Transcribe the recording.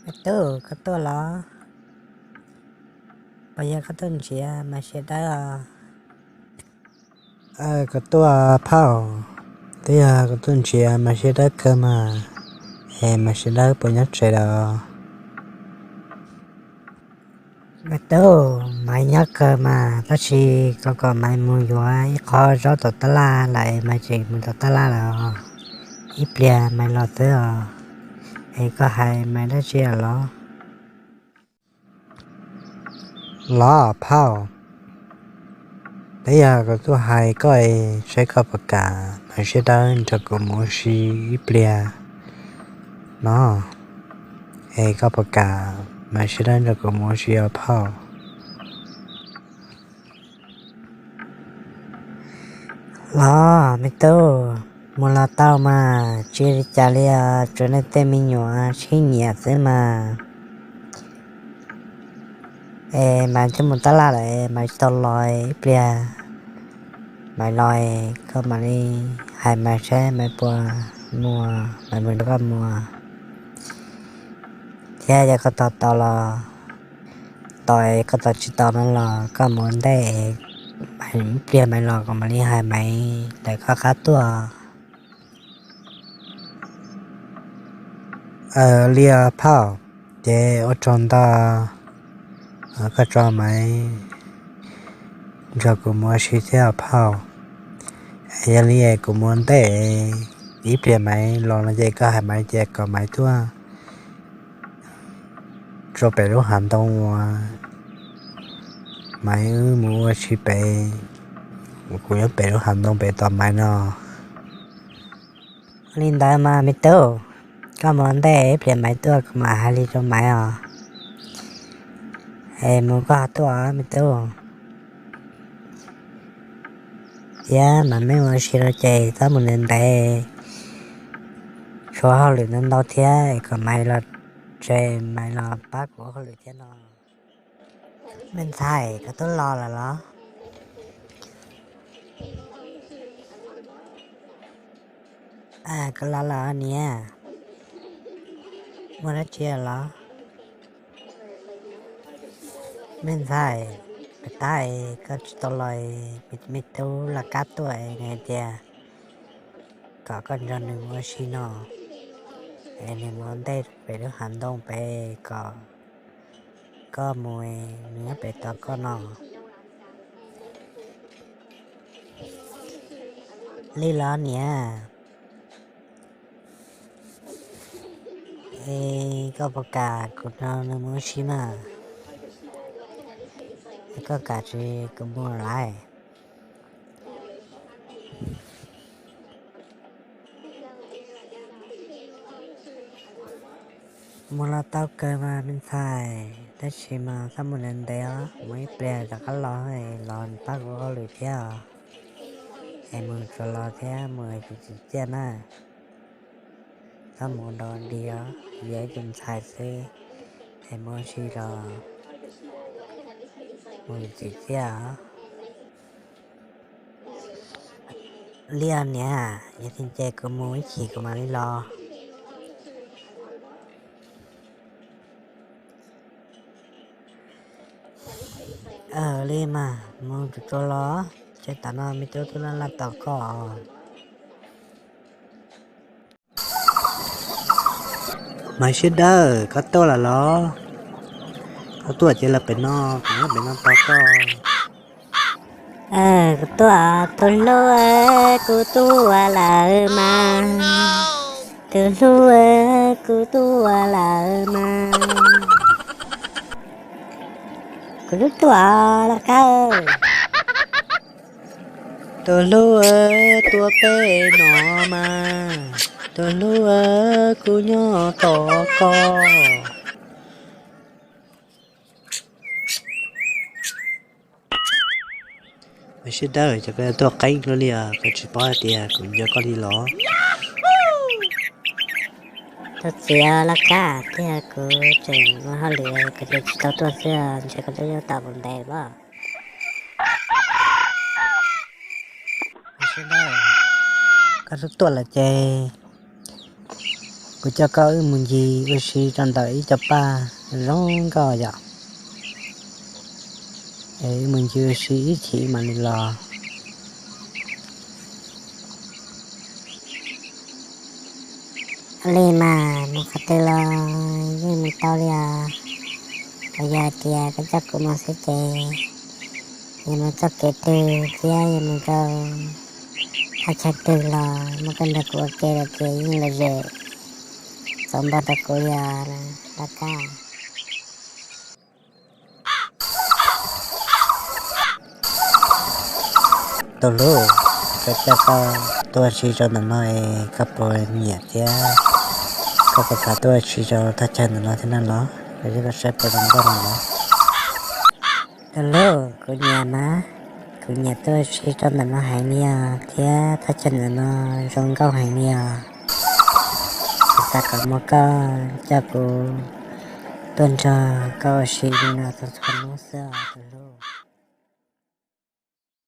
Tub, koj tuaj los? Puas yog koj tuaj nrhiav Maiv Siab Dawb os? Koj tuaj phauj, twb yog kuv tuaj nrhiav Maiv Siab Dawb kawg mas, es Maiv Siab Dawb puas nyob tsev lawm? Me tub, Maiv nyob kawg mas, tab sis koj kom Maiv mus yuav ib qho zaub tom tab laj lawm, Maiv tseem mus tom tab laj lawm os. Ib pliag Maiv los xwb os, es koj hais Maiv dab tsi los? Los phauj, twb yog kuv tuaj hais koj es saib koj puas kam Maiv Siab Dawb nrog kuv mus ua si ib pliag no, es koj puas kam Maiv Siab Dawb nrog kuv mus ua si os phauj? Los me tub, mus los tau mas, tsis li cas li os, tsuas nej tej me nyuam sib nyiam xwb mas. Es Maiv twb mus tab laj lawm, Maiv tsis tau los, ib pliag Maiv los koj mam li hais Maiv saib Maiv puas mus, Maiv mam nrog koj mus. Thiab yog koj tos tau los tos, koj tos tsis tau no los koj mus ua ntej, ib pliag Maiv los kuv mam li hais Maiv lawv koj qab tuaj. Li os phauj, ces ua tsaug ntau, koj tso Maiv nrog kuv mus ua si thiab os phauj. Yog li kuv mus ua ntej, ib pliag Maiv los no ces koj hais Maiv ces kom Maiv tuaj rau pem lub hav ntoo uas Maiv wb mus ua si pem, kuv nyob pem lub hav ntoo pem tos Maiv no. Li ntawd mas me tub, koj mus ua ntej, ib pliag Maiv tuaj kuv mam hais li rau Maiv os. Es mus koj ho tuaj me tub. Thiab mas nej ua si los ces txhob mus ntev ntev, tshuav hauj lwm ntau ntau thiab es kom Maiv los tsev, Maiv los pab kuv ua hauj lwm thiab no. Me ntxhais, koj twb los lawm los? Koj los lawm niam. Muaj dab tsi los? Me ntxhais, puas tab koj tsis tau los, me tub laj kab tuaj nws hais tias kom koj nrog nws mus ua si no, es nws mus ua ntej pem lub hav ntoo pem, kom koj mus, nws nyob pem tos koj no. Li los niam? Es koj puas kam kuv nrog nws mus ua si mas? Es koj kam tsis kuv mus lawm. Mus los tau kawg mas me ntxhais, tab sis mas txhob mus ntev ntev os, mus ib pliag rov qab los, los pab kuv hauj lwm thiab os. Es mus tsuas los thiab mus tsis tsim txiaj na. Txhob mus nrau dig os, yog ib tus ntxhais xwb, es mus ua si los mus tsis tsim txiaj os. Li os niam, yog li ces kuv mus ib chim kuv mam li los. Li mas mus tsuag tsuag los, ces tam no me tub twb laj laj tos koj. Maiv Siab Dawb, koj tuaj lawm los? Koj tuaj ces los pem no, kuv nyob pem no tos koj. Kuv tuaj, tus hlub, kuv tuaj lawm mas. Tus hlub, kuv tuaj lawm mas. Kuv twb tuaj lawm kawg. Tus hlub, tuaj pem no mas. Tus hlub, kuv nyob tos koj. Maiv Siab Dawb, cas koj tuaj qeeb luaj li os, koj tsis paub hais tias kuv nco koj li los? Tus txiv laj kab, tiag kuv tseem ua hauj lwm kuv thiaj tsis tau tuaj xwb, ntshe koj twb nyob tau mus ntev lawm. Koj twb tuaj lawm ces Kuv coj koj wb mus ncig ua si rau ntawm ib co paj zoo nkauj yom. Es wb mus ncig ua si ib chim mam li los. Ua li mas mus qhov twg los yeej mus tau li os. Tsuas yog hais tias koj coj kuv mus xwb ces, yog mus txoj kev twg thiab yog mus rau thaj chaw twg los muaj koj nrog kuv ua ke lawm ces yeej lom zem txaus npaum rau kuv li os dab kab. Tus hlub, koj coj koj tuaj ua si rau ntawm no es koj puas nyiam thiab koj puas kam tuaj ua si rau thaj chaw ntawm no thiab na los? Koj coj koj saib puas zoo nkauj na los? Tus hlub, kuv nyiam mas, kuv nyiam tuaj ua si rau ntawm no heev li os thiab thaj chaw ntawm no zoo nkauj heev li os. Kuv xav kom muaj koj coj kuv tuaj nrog koj ua si li no txhua txhua hnub xwb os tus hlub.